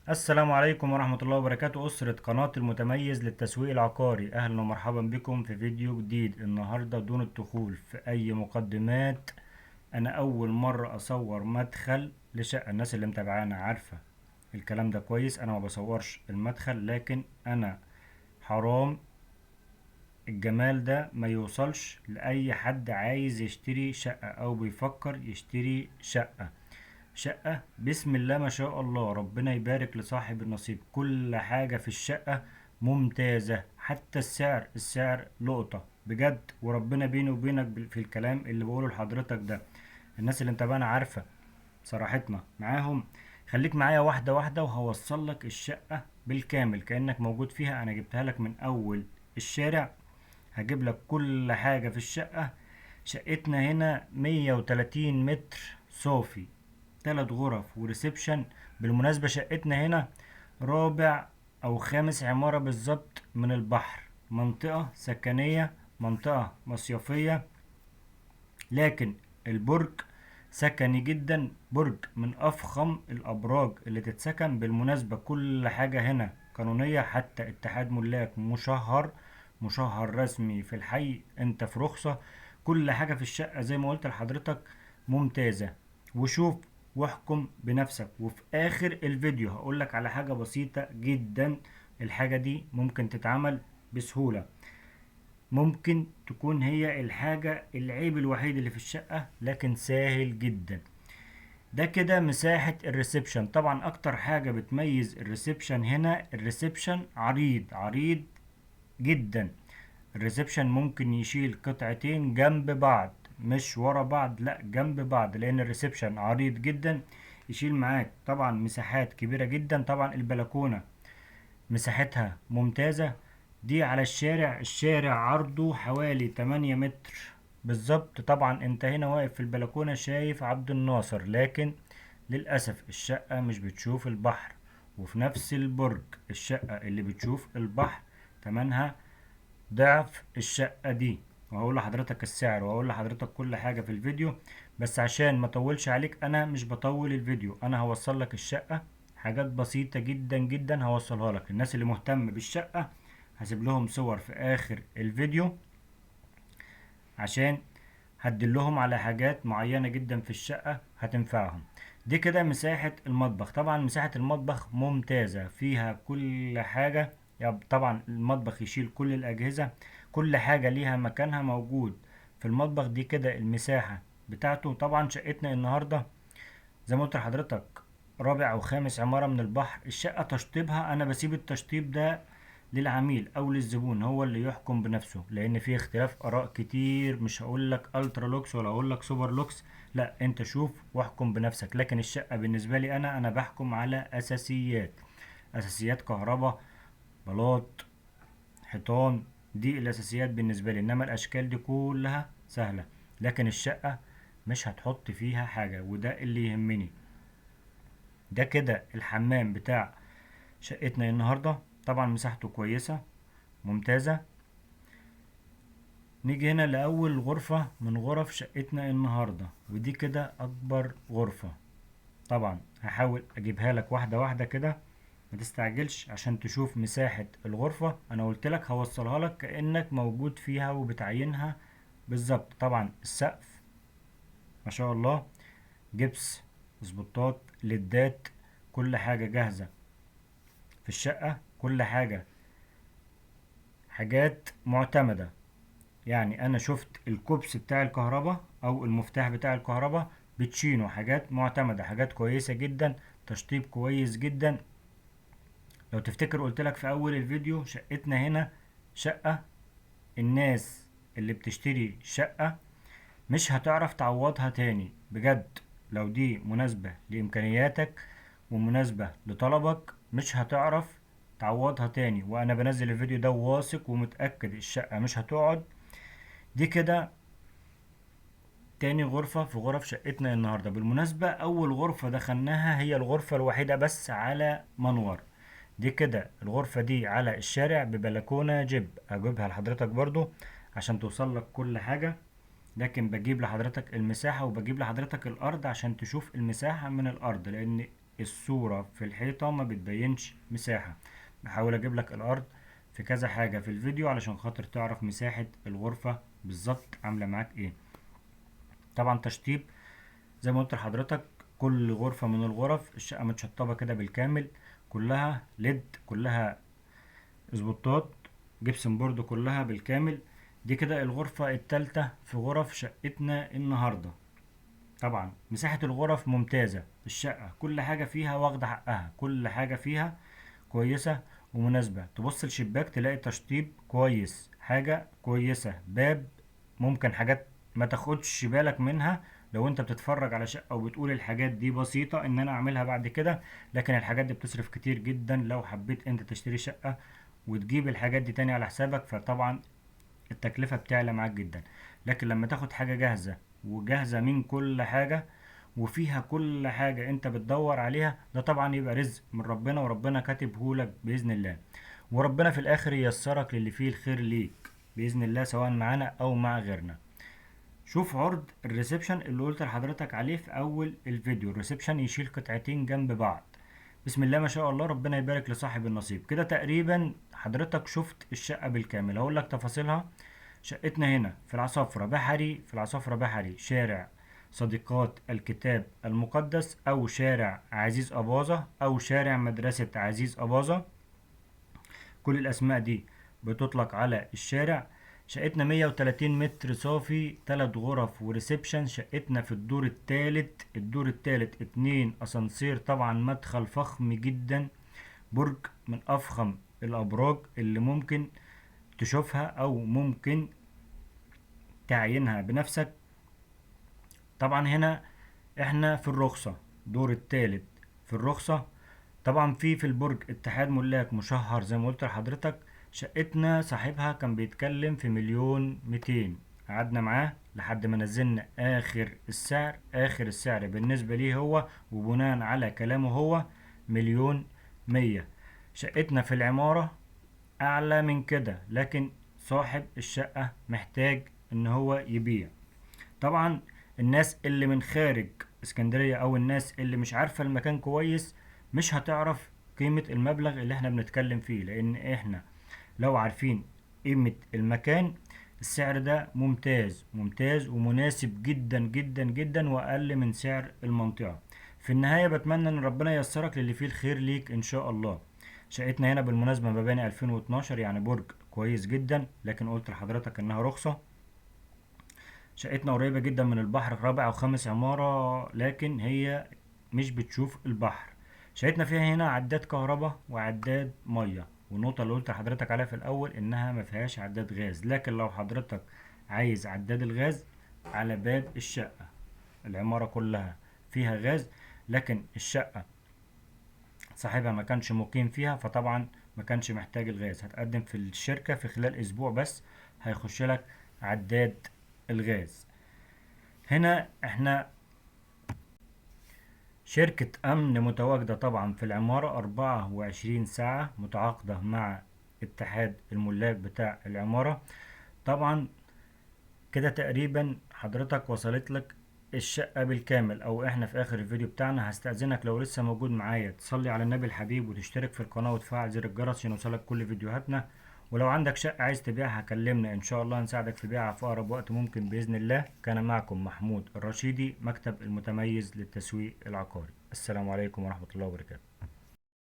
السلام عليكم ورحمة الله وبركاته. أسرة قناة المتميز للتسويق العقاري، أهلا ومرحبا بكم في فيديو جديد. النهاردة دون الدخول في أي مقدمات، أنا أول مرة أصور مدخل لشقة. الناس اللي متابعانا عارفة الكلام ده كويس، أنا ما بصورش المدخل، لكن أنا حرام الجمال ده ما يوصلش لأي حد عايز يشتري شقة أو بيفكر يشتري شقة. شقة بسم الله ما شاء الله، ربنا يبارك لصاحب النصيب. كل حاجة في الشقة ممتازة، حتى السعر، السعر لقطة بجد، وربنا بيني وبينك في الكلام اللي بقوله لحضرتك ده. الناس اللي متابعانا عارفة صراحتنا معاهم. خليك معايا واحدة واحدة وهوصل لك الشقة بالكامل كأنك موجود فيها. أنا جبتها لك من أول الشارع، هجيب لك كل حاجة في الشقة. شقتنا هنا 130 متر صافي، 3 غرف وريسبشن. بالمناسبة شقتنا هنا رابع أو خامس عمارة بالظبط من البحر، منطقة سكنية، منطقة مصيفية، لكن البرج سكني جدا، برج من أفخم الأبراج اللي تتسكن. بالمناسبة كل حاجة هنا قانونية، حتى اتحاد ملاك مشهر، مشهر رسمي في الحي، انت في رخصة. كل حاجة في الشقة زي ما قلت لحضرتك ممتازة، وشوف واحكم بنفسك. وفي آخر الفيديو هقولك على حاجة بسيطة جدا، الحاجة دي ممكن تتعمل بسهولة، ممكن تكون هي الحاجة العيب الوحيد اللي في الشقة، لكن سهل جدا. ده كده مساحة ال reception. طبعا اكتر حاجة بتميز ال reception هنا، ال reception عريض، عريض جدا. ال reception ممكن يشيل قطعتين جنب بعض، مش ورا بعض، لا جنب بعض، لان ال reception عريض جدا، يشيل معاك طبعا مساحات كبيرة جدا. طبعا البلكونة مساحتها ممتازة، دي على الشارع، الشارع عرضه حوالي 8 متر بالظبط. طبعا انت هنا واقف في البلكونة شايف عبد الناصر، لكن للأسف الشقة مش بتشوف البحر، وفي نفس البرج الشقة اللي بتشوف البحر تمنها ضعف الشقة دي. وهقول لحضرتك السعر وهقول لحضرتك كل حاجة في الفيديو، بس عشان ما اطولش عليك انا مش بطول الفيديو، انا هوصل لك الشقة حاجات بسيطة جدا جدا هوصلها لك. الناس اللي مهتم بالشقة هسيب لهم صور في اخر الفيديو عشان هدلهم على حاجات معينة جدا في الشقة هتنفعهم. دي كده مساحة المطبخ. طبعا مساحة المطبخ ممتازة، فيها كل حاجة، طبعا المطبخ يشيل كل الأجهزة، كل حاجة ليها مكانها موجود في المطبخ. دي كده المساحة بتاعته. طبعا شقتنا النهاردة زي ما قلت لحضرتك رابع أو خامس عمارة من البحر. الشقة تشطيبها أنا بسيب التشطيب ده للعميل أو للزبون، هو اللي يحكم بنفسه، لأن في اختلاف آراء كتير. مش هقول لك ultra lux ولا هقول لك super lux، لا أنت شوف واحكم بنفسك. لكن الشقة بالنسبة لي أنا بحكم على أساسيات، أساسيات كهرباء، بلاط، حيطان، دي الأساسيات بالنسبة لي. إنما الأشكال دي كلها سهلة، لكن الشقة مش هتحط فيها حاجة، وده اللي يهمني. ده كده الحمام بتاع شقتنا النهاردة، طبعا مساحته كويسة ممتازة. نيجي هنا لأول غرفة من غرف شقتنا النهاردة، ودي كده أكبر غرفة. طبعا هحاول أجيبها لك واحدة واحدة كده، ما تستعجلش عشان تشوف مساحة الغرفة. أنا قلت لك هوصلها لك كأنك موجود فيها وبتعينها بالظبط. طبعا السقف ما شاء الله جبس، سبوتات، ليدات، كل حاجة جاهزة في الشقة، كل حاجة حاجات معتمدة. أنا شفت الكوبس بتاع الكهرباء أو المفتاح بتاع الكهرباء بتشينه، حاجات معتمدة، حاجات كويسة جدا، تشطيب كويس جدا. لو تفتكر قلت لك في أول الفيديو شقتنا هنا شقة الناس اللي بتشتري شقة مش هتعرف تعوضها تاني بجد. لو دي مناسبة لإمكانياتك ومناسبة لطلبك مش هتعرف تعوضها تاني. وأنا بنزل الفيديو ده واثق ومتأكد الشقة مش هتقعد. دي كده تاني غرفة في غرف شقتنا النهاردة. بالمناسبة أول غرفة دخلناها هي الغرفة الوحيدة بس على منور. دي كده الغرفة دي على الشارع ببلكونة جيب، أجيبها لحضرتك برضو عشان توصل لك كل حاجة، لكن بجيب لحضرتك المساحة وبجيب لحضرتك الأرض عشان تشوف المساحة من الأرض، لأن الصورة في الحيطة ما بتبينش مساحة. بحاول اجيب لك الارض في كذا حاجة في الفيديو علشان خاطر تعرف مساحة الغرفة بالظبط عاملة معاك ايه. طبعا تشطيب زي ما قلت لحضرتك، كل غرفة من الغرف الشقة متشطبة كده بالكامل، كلها LED، كلها اسبوتات gypsum board، كلها بالكامل. دي كده الغرفة التالتة في غرف شقتنا النهاردة. طبعا مساحة الغرف ممتازة، الشقة كل حاجة فيها واخدة حقها، كل حاجة فيها كويسة ومناسبة. تبص الشباك تلاقي تشطيب كويس، حاجة كويسة، باب، ممكن حاجات ما تاخدش بالك منها لو انت بتتفرج على شقة وبتقول الحاجات دي بسيطة ان انا اعملها بعد كده، لكن الحاجات دي بتصرف كتير جدا. لو حبيت انت تشتري شقة وتجيب الحاجات دي تاني على حسابك فطبعا التكلفة بتعلى معاك جدا، لكن لما تاخد حاجة جاهزة وجاهزة من كل حاجة وفيها كل حاجة انت بتدور عليها، ده طبعا يبقى رزق من ربنا وربنا كاتبهولك بإذن الله، وربنا في الاخر ييسرك للي فيه الخير ليك بإذن الله، سواء معانا او مع غيرنا. شوف عرض ال reception اللي قلت لحضرتك عليه في اول الفيديو، ال reception يشيل قطعتين جنب بعض. بسم الله ما شاء الله، ربنا يبارك لصاحب النصيب. كده تقريبا حضرتك شفت الشقة بالكامل، هقول لك تفاصيلها. شقتنا هنا في العصافرة بحري، في العصافرة بحري، شارع صديقات الكتاب المقدس، او شارع عزيز أباظة، او شارع مدرسة عزيز أباظة، كل الاسماء دي بتطلق على الشارع. شقتنا 130 متر صافي، 3 غرف و reception. شقتنا في الدور الثالث، الدور الثالث 2 اسانسير، طبعا مدخل فخم جدا، برج من افخم الابراج اللي ممكن تشوفها او ممكن تعينها بنفسك. طبعا هنا احنا في الرخصة، دور الثالث في الرخصة. طبعا في البرج اتحاد ملاك مشهر زي ما قلت لحضرتك. شقتنا صاحبها كان بيتكلم في 1,200,000، قعدنا معاه لحد ما نزلنا اخر السعر. اخر السعر بالنسبة ليه هو وبناء على كلامه هو 1,100,000. شقتنا في العمارة اعلى من كده، لكن صاحب الشقة محتاج ان هو يبيع. طبعا الناس اللي من خارج اسكندرية او الناس اللي مش عارفة المكان كويس مش هتعرف قيمة المبلغ اللي احنا بنتكلم فيه، لان احنا لو عارفين قيمة المكان السعر ده ممتاز ممتاز ومناسب جدا جدا جدا، واقل من سعر المنطقة. في النهاية بتمنى ان ربنا ييسرك للي فيه الخير ليك ان شاء الله. شقتنا هنا بالمناسبة مباني 2012، يعني برج كويس جدا، لكن قلت لحضرتك انها رخصة. شقتنا قريبة جدا من البحر، رابع او خامس عمارة، لكن هي مش بتشوف البحر. شقتنا فيها هنا عداد كهرباء وعداد مية، والنقطة اللي قلت لحضرتك عليها في الأول إنها ما فيهاش عداد غاز، لكن لو حضرتك عايز عداد الغاز على باب الشقة، العمارة كلها فيها غاز، لكن الشقة صاحبها ما كانش مقيم فيها، فطبعا ما كانش محتاج الغاز. هتقدم في الشركة في خلال أسبوع بس هيخش لك عداد الغاز. هنا احنا شركة أمن متواجدة طبعا في العمارة 24 ساعة، متعاقدة مع اتحاد الملاك بتاع العمارة. طبعا كده تقريبا حضرتك وصلت لك الشقة بالكامل، او احنا في اخر الفيديو بتاعنا. هستأذنك لو لسه موجود معايا تصلي على النبي الحبيب وتشترك في القناة وتفعل زر الجرس عشان يوصلك كل فيديوهاتنا. ولو عندك شقة عايز تبيعها كلمنا ان شاء الله هنساعدك في بيعها في اقرب وقت ممكن بإذن الله. كان معكم محمود الرشيدي، مكتب المتميز للتسويق العقاري. السلام عليكم ورحمة الله وبركاته.